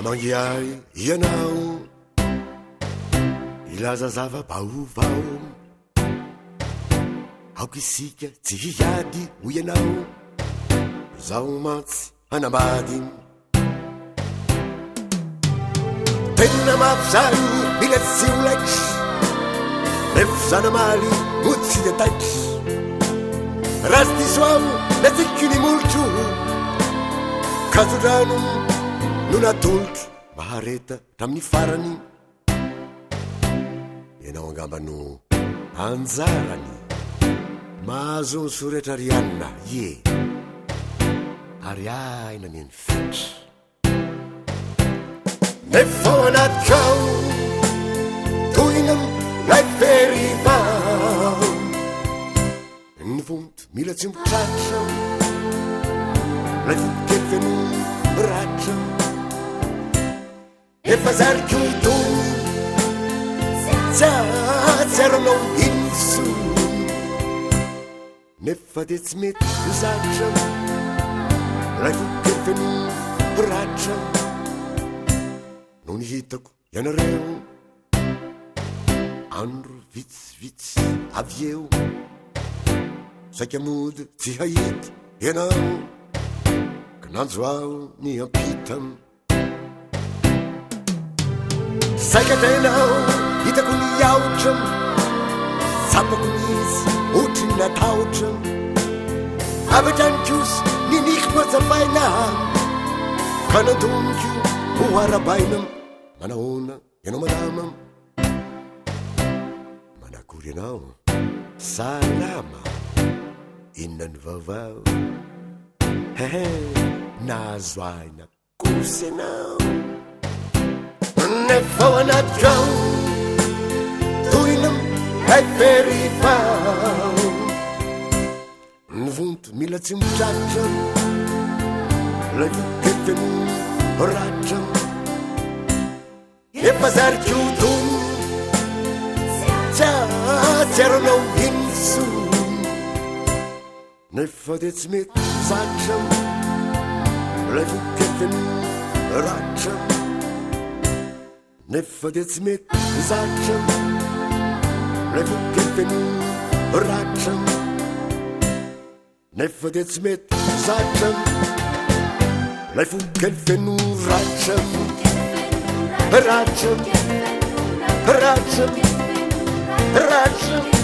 Namangy ahy ianao hilaza zava-baovao. Aoka isika tsy hiady hoy ianao, izaho mantsy hanambady. Tena mafy zany mila tsy ho laitra, nefa za namaly mody tsy dia taitra. Raha tsy diso aho natsiko ny molotro, ka tso-drano no natolotro. Mahareta hatramin'ny farany, ianao angamba no anjarany. Mahazo ny soa rehetra ry anona, ie, ary aina anie ny fetra. Nefa ao anatiko ao, tohina ilay fery vao. Ny vonto mila tsy mitratra, ilay foko kely feno ratra. Efa zary ko itony, tsy ahatsiaro anao intsony. Nefa dia tsy mety zatra, ilay foko kely feno ratra. Nony hitako ianareo, andro vitsivitsy avy eo, saika mody tsy hahita ianao, kinanjo aho niampita. Saika tena hitako ny aotra, tsapako mihitsy ohatry ny natahotra. Avy hatrany kosa ny niko hatsapaina, ka nandomiko ho arabaina. Manahoana ianao madama? Manakory ianao? Salama? Inona ny vaovao? Hehe, nahazo aina kosa ianao. Nefa ao anatiko ao, tohina ilay fery vao. Ny vonto mila tsy mitratra, ilay foko feno ratra. Efa zary ko tony, tsy ahatsiaro anao intsony. Nefa dia tsy mety zatra, ilay foko kely feno ratra. Nefa dia tsy mety zatra, ilay foko kely feno ratra. Nefa dia tsy mety zatra, ilay foko kely feno ratra. Ratra, ratra, ratra.